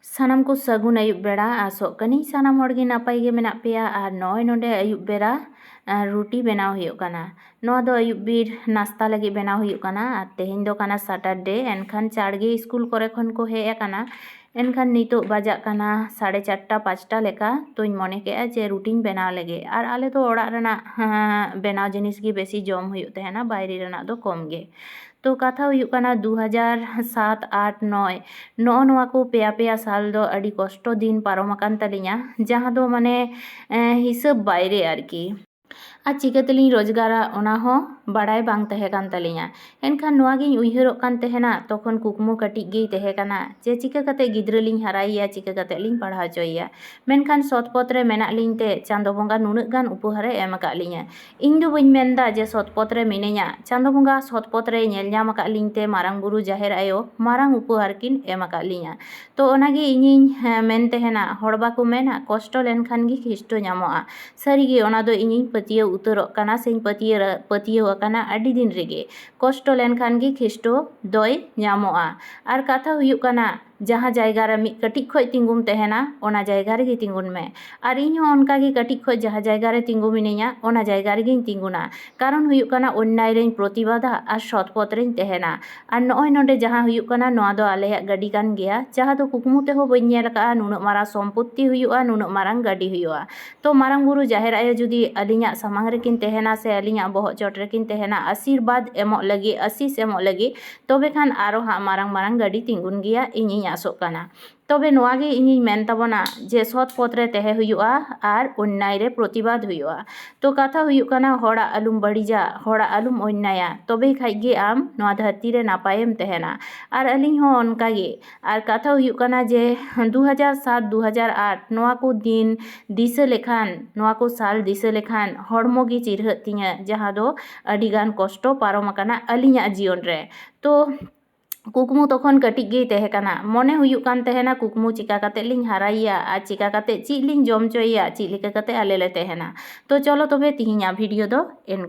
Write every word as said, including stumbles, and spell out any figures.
ᱥᱟᱱᱟᱢ ᱠᱚ ᱥᱟᱹᱜᱩᱱ ᱟᱹᱭᱩᱵ ᱵᱮᱲᱟ᱾ ᱟᱥᱚᱜ ᱠᱟᱹᱱᱟᱹᱧ ᱥᱟᱱᱟᱢ ᱦᱚᱲ ᱜᱮ ᱱᱟᱯᱟᱭ ᱜᱮ ᱢᱮᱱᱟᱜ ᱯᱮᱭᱟ᱾ ᱟᱨ ᱱᱚᱜᱼᱚᱭ ᱱᱚᱰᱮ ᱟᱹᱭᱩᱵ ᱵᱮᱲᱟ, ᱟᱨ ᱨᱩᱴᱤ ᱵᱮᱱᱟᱣ ᱦᱩᱭᱩᱜ ᱠᱟᱱᱟ᱾ ᱱᱚᱣᱟ ᱫᱚ ᱟᱹᱭᱩᱵ ᱵᱤᱨ ᱱᱟᱥᱛᱟ ᱞᱟᱹᱜᱤᱫ ᱵᱮᱱᱟᱣ ᱦᱩᱭᱩᱜ ᱠᱟᱱᱟ᱾ ᱟᱨ ᱛᱮᱦᱮᱧ ᱫᱚ ᱠᱟᱱᱟ ᱥᱟᱴᱟᱨᱰᱮ, ᱮᱱᱠᱷᱟᱱ ᱪᱟᱲᱜᱮ ᱥᱠᱩᱞ ᱠᱚᱨᱮ ᱠᱷᱚᱱ ᱠᱚ ᱦᱮᱡ ᱟᱠᱟᱱᱟ᱾ ᱮᱱᱠᱷᱟᱱ ᱱᱤᱛᱚᱜ ᱵᱟᱡᱟᱜ ᱠᱟᱱᱟ ᱥᱟᱲᱮ ᱪᱟᱨᱴᱟ ᱯᱟᱸᱪᱴᱟ ᱞᱮᱠᱟ᱾ ᱛᱚᱧ ᱢᱚᱱᱮ ᱠᱮᱜᱼᱟ ᱡᱮ ᱨᱩᱴᱤᱧ ᱵᱮᱱᱟᱣ ᱞᱮᱜᱮ᱾ ᱟᱨ ᱟᱞᱮ ᱫᱚ ᱚᱲᱟᱜ ᱨᱮᱱᱟᱜ, ᱦᱮᱸ, ᱵᱮᱱᱟᱣ ᱡᱤᱱᱤᱥ ᱜᱮ ᱵᱮᱥᱤ ᱡᱚᱢ ᱦᱩᱭᱩᱜ ᱛᱟᱦᱮᱱᱟ, ᱵᱟᱭᱨᱮ ᱨᱮᱱᱟᱜ ᱫᱚ ᱠᱚᱢ ᱜᱮ᱾ ᱛᱚ ᱠᱟᱛᱷᱟ ᱦᱩᱭᱩᱜ ᱠᱟᱱᱟ, ᱫᱩ ᱦᱟᱡᱟᱨ ᱥᱟᱛ, ᱟᱴ, ᱱᱚᱭ, ᱱᱚᱜᱼᱚ ᱱᱚᱣᱟ ᱠᱚ ᱯᱮᱭᱟ ᱯᱮᱭᱟ ᱥᱟᱞ ᱫᱚ ᱟᱹᱰᱤ ᱠᱚᱥᱴᱚ ᱫᱤᱱ ᱯᱟᱨᱚᱢ ᱟᱠᱟᱱ ᱛᱟᱹᱞᱤᱧᱟ, ᱡᱟᱦᱟᱸ ᱫᱚ ᱢᱟᱱᱮ, ᱮᱸ, ᱦᱤᱥᱟᱹᱵ ᱵᱟᱭᱨᱮ ᱟᱨᱠᱤ᱾ ᱟᱨ ᱪᱤᱠᱟᱹ ᱛᱮᱞᱤᱧ ᱨᱳᱡᱽᱜᱟᱨᱟ, ᱚᱱᱟ ᱦᱚᱸ ᱵᱟᱲᱟᱭ ᱵᱟᱝ ᱛᱟᱦᱮᱸ ᱠᱟᱱ ᱛᱟᱹᱞᱤᱧᱟ᱾ ᱮᱱᱠᱷᱟᱱ ᱱᱚᱣᱟ ᱜᱤᱧ ᱩᱭᱦᱟᱹᱨᱚᱜ ᱠᱟᱱ ᱛᱟᱦᱮᱱᱟ, ᱛᱚᱠᱷᱚᱱ ᱠᱩᱠᱢᱩ ᱠᱟᱹᱴᱤᱡ ᱜᱮᱭ ᱛᱟᱦᱮᱸ ᱠᱟᱱᱟ ᱡᱮ ᱪᱤᱠᱟᱹ ᱠᱟᱛᱮ ᱜᱤᱫᱽᱨᱟᱹ ᱞᱤᱧ ᱦᱟᱨᱟᱭᱮᱭᱟ, ᱪᱤᱠᱟᱹ ᱠᱟᱛᱮ ᱞᱤᱧ ᱯᱟᱲᱦᱟᱣ ᱦᱚᱪᱚᱭᱮᱭᱟ᱾ ᱢᱮᱱᱠᱷᱟᱱ ᱥᱚᱛ ᱯᱚᱛᱷ ᱨᱮ ᱢᱮᱱᱟᱜ ᱞᱤᱧ ᱛᱮ ᱪᱟᱸᱫᱚ ᱵᱚᱸᱜᱟ ᱱᱩᱱᱟᱹᱜ ᱜᱟᱱ ᱩᱯᱚᱦᱟᱨᱮ ᱮᱢ ᱟᱠᱟᱫ ᱞᱤᱧᱟ᱾ ᱤᱧ ᱫᱚ ᱵᱟᱹᱧ ᱢᱮᱱᱫᱟ ᱡᱮ ᱥᱚᱛ ᱯᱚᱛᱷ ᱨᱮ ᱢᱤᱱᱟᱹᱧᱟ, ᱪᱟᱸᱫᱚ ᱵᱚᱸᱜᱟ ᱥᱚᱛ ᱯᱚᱛᱷ ᱨᱮ ᱧᱮᱞ ᱧᱟᱢ ᱟᱠᱟᱫ ᱞᱤᱧ ᱛᱮ ᱢᱟᱨᱟᱝ ᱵᱩᱨᱩ ᱡᱟᱦᱮᱨ ᱟᱭᱳ ᱢᱟᱨᱟᱝ ᱩᱯᱚᱦᱟᱨ ᱠᱤᱱ ᱮᱢ ᱟᱠᱟᱫ ᱞᱤᱧᱟ᱾ ᱛᱚ ᱚᱱᱟᱜᱮ ᱤᱧᱤᱧ, ᱦᱮᱸ, ᱢᱮᱱ ᱛᱟᱦᱮᱱᱟ, ᱦᱚᱲ ᱵᱟᱠᱚ ᱢᱮᱱᱟ ᱠᱚᱥᱴᱚ ᱞᱮᱱᱠᱷᱟᱱ ᱜᱮ ᱠᱷᱤᱥᱴᱚ ᱧᱟᱢᱚᱜᱼᱟ᱾ ᱥᱟᱹᱨᱤᱜᱮ ᱚᱱᱟ ᱫᱚ ᱤᱧᱤᱧ ᱯᱟᱹᱛᱭᱟᱹᱣ ᱩᱛᱟᱹᱨᱚᱜ ᱠᱟᱱᱟ ᱥᱮᱧ ᱯᱟᱹᱛᱭᱟᱹᱣ, ᱯᱟᱹᱛᱭᱟᱹᱣ ᱟᱠᱟᱱᱟ ᱟᱹᱰᱤ ᱫᱤᱱ ᱨᱮᱜᱮ᱾ ᱠᱚᱥᱴᱚ ᱞᱮᱱᱠᱷᱟᱱ ᱜᱮ ᱠᱷᱤᱥᱴᱚ ᱫᱚᱭ ᱧᱟᱢᱚᱜᱼᱟ᱾ ᱟᱨ ᱠᱟᱛᱷᱟ ᱦᱩᱭᱩᱜ ᱠᱟᱱᱟ, ᱡᱟᱦᱟᱸ ᱡᱟᱭᱜᱟ ᱨᱮ ᱢᱤᱫ ᱠᱟᱹᱴᱤᱡ ᱠᱷᱚᱡ ᱛᱤᱸᱜᱩᱢ ᱛᱟᱦᱮᱱᱟ, ᱚᱱᱟ ᱡᱟᱭᱜᱟ ᱨᱮᱜᱮ ᱛᱤᱸᱜᱩᱱ ᱢᱮ᱾ ᱟᱨ ᱤᱧ ᱦᱚᱸ ᱚᱱᱠᱟ ᱜᱮ ᱠᱟᱹᱴᱤᱡ ᱠᱷᱚᱡ ᱡᱟᱦᱟᱸ ᱡᱟᱭᱜᱟ ᱨᱮ ᱛᱤᱸᱜᱩ ᱢᱤᱱᱟᱹᱧᱟ, ᱚᱱᱟ ᱡᱟᱭᱜᱟ ᱨᱮᱜᱮᱧ ᱛᱤᱸᱜᱩᱱᱟ᱾ ᱠᱟᱨᱚᱱ ᱦᱩᱭᱩᱜ ᱠᱟᱱᱟ, ᱚᱱᱱᱟᱭ ᱨᱮᱧ ᱯᱨᱚᱛᱤᱵᱟᱫᱟ ᱟᱨ ᱥᱚᱛ ᱯᱚᱛᱷ ᱨᱮᱧ ᱛᱟᱦᱮᱱᱟ᱾ ᱟᱨ ᱱᱚᱜᱼᱚᱭ ᱱᱚᱰᱮ ᱡᱟᱦᱟᱸ ᱦᱩᱭᱩᱜ ᱠᱟᱱᱟ, ᱱᱚᱣᱟ ᱫᱚ ᱟᱞᱮᱭᱟᱜ ᱜᱟᱹᱰᱤ ᱠᱟᱱ ᱜᱮᱭᱟ, ᱡᱟᱦᱟᱸ ᱫᱚ ᱠᱩᱠᱢᱩ ᱛᱮᱦᱚᱸ ᱵᱟᱹᱧ ᱧᱮᱞ ᱟᱠᱟᱫᱼᱟ, ᱱᱩᱱᱟᱹᱜ ᱢᱟᱨᱟᱝ ᱥᱚᱢᱯᱚᱛᱛᱤ ᱦᱩᱭᱩᱜᱼᱟ, ᱱᱩᱱᱟᱹᱜ ᱢᱟᱨᱟᱝ ᱜᱟᱹᱰᱤ ᱦᱩᱭᱩᱜᱼᱟ᱾ ᱛᱚ ᱢᱟᱨᱟᱝ ᱵᱩᱨᱩ ᱡᱟᱦᱮᱨ ᱟᱭᱳ ᱡᱩᱫᱤ ᱟᱹᱞᱤᱧᱟᱜ ᱥᱟᱢᱟᱝ ᱨᱮᱠᱤᱱ ᱛᱟᱦᱮᱱᱟ ᱥᱮ ᱟᱹᱞᱤᱧᱟᱜ ᱵᱚᱦᱚᱜ ᱪᱚᱴ ᱨᱮᱠᱤᱱ ᱛᱟᱦᱮᱱᱟ, ᱟᱥᱤᱨᱵᱟᱫᱽ ᱮᱢᱚᱜ ᱞᱟᱹᱜᱤᱫ, ᱟᱥᱤᱥ ᱮᱢᱚᱜ ᱞᱟᱹᱜᱤᱫ, ᱛᱚᱵᱮ ᱠᱷᱟᱱ ᱟᱨᱚ ᱦᱟᱸᱜ ᱢᱟᱨᱟᱝ ᱢᱟᱨᱟᱝ ᱜᱟᱹᱰᱤ ᱛᱤᱸᱜᱩᱱ ᱜᱮᱭᱟ, ᱤᱧᱤᱧ ᱟᱥᱚᱜ ᱠᱟᱱᱟ᱾ ᱛᱚᱵᱮ ᱱᱚᱣᱟ ᱜᱮ ᱤᱧᱤᱧ ᱢᱮᱱ ᱛᱟᱵᱚᱱᱟ ᱡᱮ ᱥᱚᱛ ᱯᱚᱛᱷ ᱨᱮ ᱛᱟᱦᱮᱸ ᱦᱩᱭᱩᱜᱼᱟ ᱟᱨ ᱚᱱᱱᱟᱭ ᱨᱮ ᱯᱨᱚᱛᱤᱵᱟᱫᱽ ᱦᱩᱭᱩᱜᱼᱟ᱾ ᱛᱚ ᱠᱟᱛᱷᱟ ᱦᱩᱭᱩᱜ ᱠᱟᱱᱟ, ᱦᱚᱲᱟᱜ ᱟᱞᱚᱢ ᱵᱟᱹᱲᱤᱡᱟ, ᱦᱚᱲᱟᱜ ᱟᱞᱚᱢ ᱚᱱᱱᱟᱭᱟ, ᱛᱚᱵᱮ ᱠᱷᱟᱡ ᱜᱮ ᱟᱢ ᱱᱚᱣᱟ ᱫᱷᱟᱹᱨᱛᱤ ᱨᱮ ᱱᱟᱯᱟᱭᱮᱢ ᱛᱟᱦᱮᱱᱟ᱾ ᱟᱨ ᱟᱹᱞᱤᱧ ᱦᱚᱸ ᱚᱱᱠᱟ ᱜᱮ᱾ ᱟᱨ ᱠᱟᱛᱷᱟ ᱦᱩᱭᱩᱜ ᱠᱟᱱᱟ ᱡᱮ ᱫᱩ ᱦᱟᱡᱟᱨ ᱥᱟᱛ, ᱫᱩ ᱦᱟᱡᱟᱨ ᱟᱴ, ᱱᱚᱣᱟ ᱠᱚ ᱫᱤᱱ ᱫᱤᱥᱟᱹ ᱞᱮᱠᱷᱟᱱ, ᱱᱚᱣᱟ ᱠᱚ ᱥᱟᱞ ᱫᱤᱥᱟᱹ ᱞᱮᱠᱷᱟᱱ ᱦᱚᱲᱢᱚ ᱜᱮ ᱪᱤᱨᱦᱟᱹᱜ ᱛᱤᱧᱟᱹ, ᱡᱟᱦᱟᱸ ᱫᱚ ᱟᱹᱰᱤ ᱜᱟᱱ ᱠᱚᱥᱴᱚ ᱯᱟᱨᱚᱢ ᱟᱠᱟᱱᱟ ᱟᱹᱞᱤᱧᱟᱜ ᱡᱤᱭᱚᱱ ᱨᱮ᱾ ᱛᱚ ᱠᱩᱠᱢᱩ ᱛᱚᱠᱷᱚᱱ ᱠᱟᱹᱴᱤᱡ ᱜᱮᱭ ᱛᱟᱦᱮᱸ ᱠᱟᱱᱟ᱾ ᱢᱚᱱᱮ ᱦᱩᱭᱩᱜ ᱠᱟᱱ ᱛᱟᱦᱮᱱᱟ, ᱠᱩᱠᱢᱩ ᱪᱤᱠᱟ ᱠᱟᱛᱮ ᱞᱤᱧ ᱦᱟᱨᱟᱭᱮᱭᱟ ᱟᱨ ᱪᱤᱠᱟ ᱠᱟᱛᱮ ᱪᱮᱫ ᱞᱤᱧ ᱡᱚᱢ ᱦᱚᱪᱚᱭᱮᱭᱟ, ᱪᱮᱫ ᱞᱮᱠᱟ ᱠᱟᱛᱮ ᱟᱞᱮ ᱞᱮ ᱛᱟᱦᱮᱱᱟ᱾ ᱛᱚ ᱪᱚᱞᱚ ᱛᱚᱵᱮ ᱛᱤᱦᱤᱧᱟᱜ ᱵᱷᱤᱰᱤᱭᱳ ᱫᱚ ᱮᱱᱠᱟ᱾